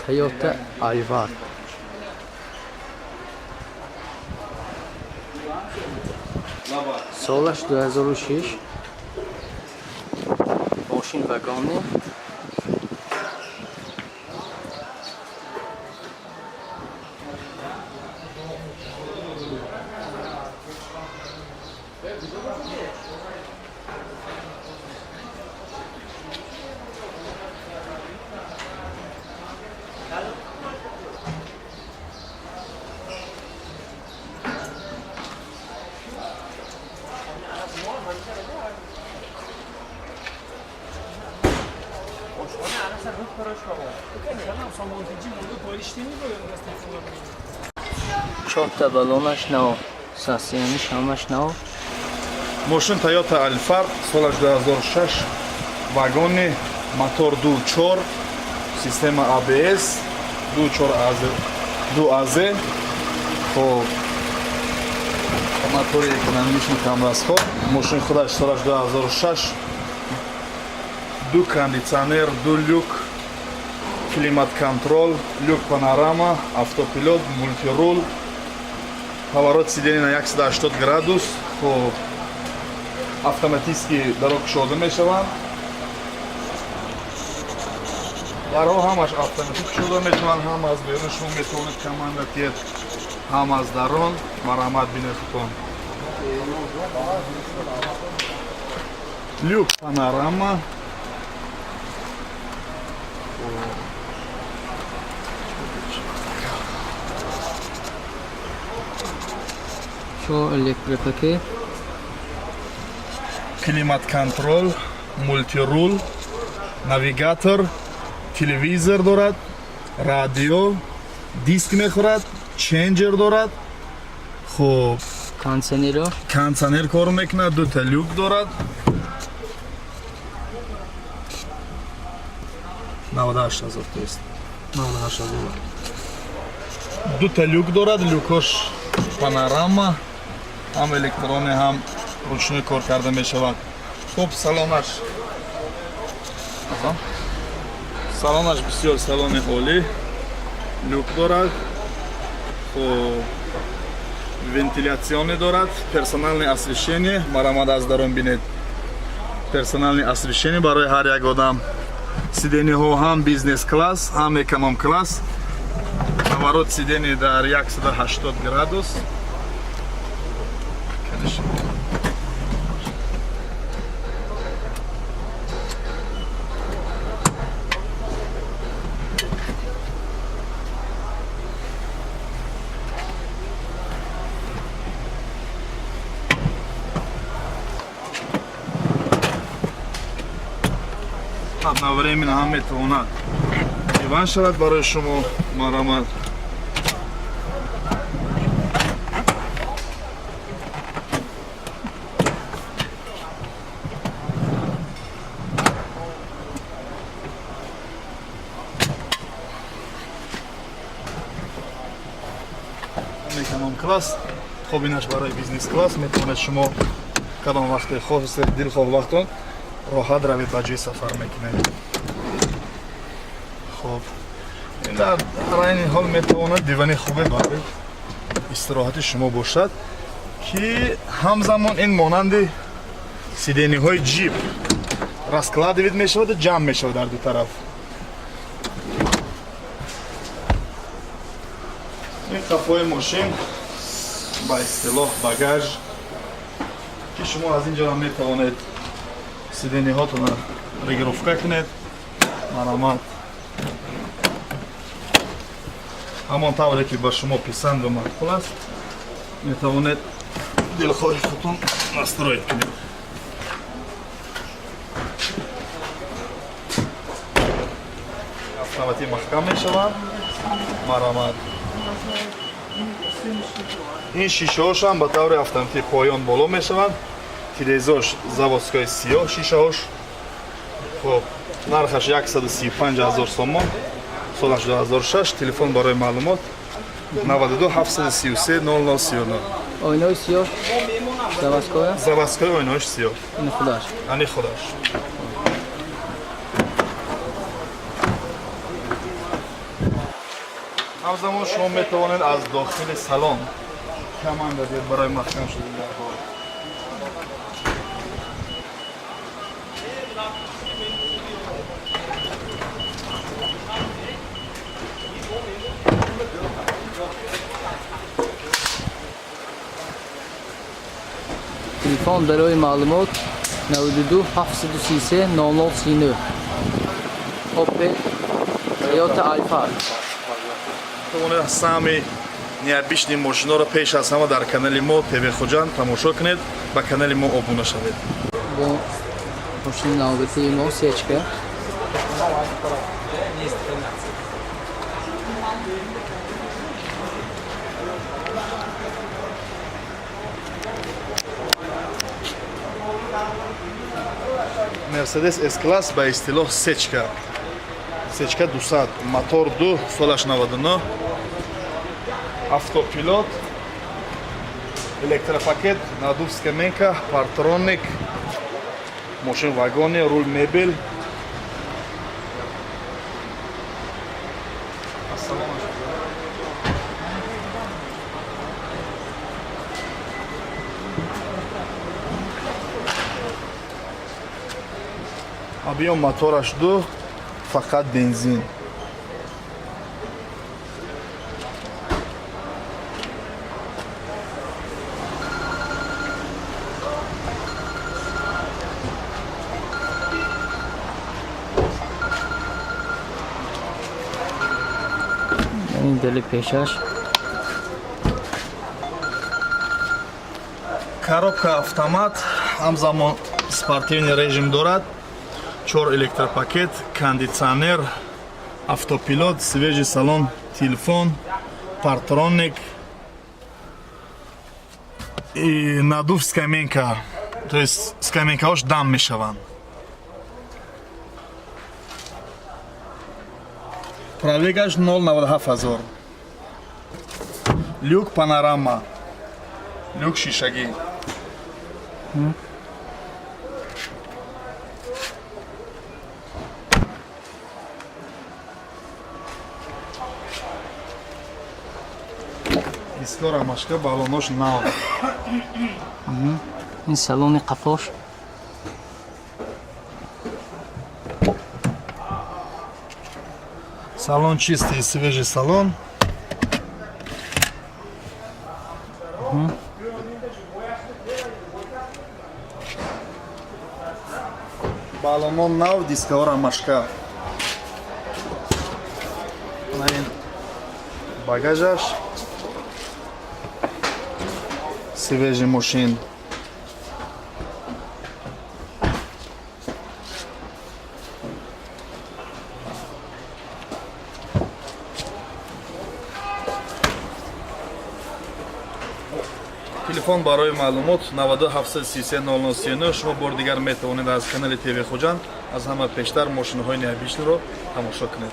Toyota Alphard. Солаш 2006. Мошин вагонный. Чорта баллонаш нав, состояниш ҳамаш нав. Мошин Toyota Alphard, солаш 2006, вагонный, мотор 2.4, система ABS, 2.4 AZ, 2 AZ. Хоб, мотори экономичный, камрасход. Мошин худаш солаш 2006, ду кондитсионер, ду люк, климат контроль, люк панорама, автопилот, мультируль, поворот сидения на 180 градус. Хоб, автоматически даро кушода мешаванд, дарҳо ҳамаш автоматик кушода мешаванд. Ҳам аз берун шумо метавонед команда тиед, ҳам аз дарон. Марҳамат, бинед худтон. Люк панорама. Чор электропакет. Климат контроль, мультируль, навигатор, телевизор дорад, радио, диск мехӯрад, ченҷер дорад. Хуб. Кондитсионеро. Кондитсионер кор мекунад, дута люк дорад. 98 ҳазор, то есть 98 ҳазор. Дута люк дорад, люкош панорама, ҳам электронӣ, ҳам ручной кор карда мешавад. Хуб, салонаш. Аҳа. Салонаш бисёр салони олӣ, люк дорад, хуб, вентиляционный дорад, персональный освещение. Марҳамат, аз дарун бинед, персональный освещение барои ҳар як одам. Сидениҳо ҳам бизнес класс, ҳам эконом класс, поворот сидени дар 180 градус. Конечно. Одновременно ҳам метавонад диван шавад барои шумо. Марҳамат. Эконом класс. Хоб, инаш барои бизнес класс. Метавонед шумо кадом вақте хостед, дилхоҳ вақтон роҳат равед, ба ҷои сафар мекунед. Хоб, ин дар айни ҳол метавонад дивани хубе барои истироҳати шумо бошад, ки ҳамзамон ин монанди сидениҳои ҷип раскладывать мешаваду ҷамъ мешавад дар ду тараф. Ин қафои мошин, ба истилоҳ багаж, ки шумо аз ин ҷо ҳам метавонед сидениҳотонро регулировка кунед. Марҳамат, ҳамон тавре ки ба шумо писанду маъқул аст, метавонед дилхоҳи худтон настроить кунед. Автоматӣ маҳкам мешаванд. Марҳамат, ин шишаҳошам ба таври автоматӣ поён боло мешаванд. Тирезош заводской сиёҳ, шишаҳош. Хоб, нархаш 135 ҳазор сомон, солаш 2006. Телефон барои маълумот 92 733 0039. Ойнаи сиёҳ заводское? Заводской ойнаҳош сиёҳ. Ин худаш. Ани худаш. Ҳамзамон шумо метавонед аз дохили салон каманда диҳед барои маҳкам шудани дарҳо. Телефон барои маълумот 92 733 0039. Opel Toyota Alphard. Тавонед сами необычный мошиноро пеш аз ҳама дар канали мо ТВ Хуҷанд тамошо кунед, ба канали мо обуна шавед. Бо мошини навбатии мо сечка. Мерседес С-класс, ба истилоҳ сечка. Сечка 200, мотор 2, солаш 99, автопилот, электропакет, надув скаменка, парктроник, мошин вагони, рул мебел. Ассалому алайкум. Объем мотораш 2, фақат бензин. Ин дили пешаш. Коробка автомат, ҳамзамон спортивный режим дорад, чор электропакет, кондитсионер, автопилот, свежий салон, телефон, парктроник и надув скамейка, то есть скамейкаҳош дам мешаванд. Пробегаш 097 ҳазор. Люк панорама, люк шишагӣ. Дискора ромашка, балонош нав. Ин салони қафош. Салон чистый, свежий салон. Балонон нав, дискаҳо ромашка. Ана ин багажаш. Свежий мошин. Телефон барои маълумот 92 733 0039. Шумо бори дигар метавонед аз канали ТВ Хуҷанд аз ҳама пештар мошинҳои необычныйро тамошо кунед.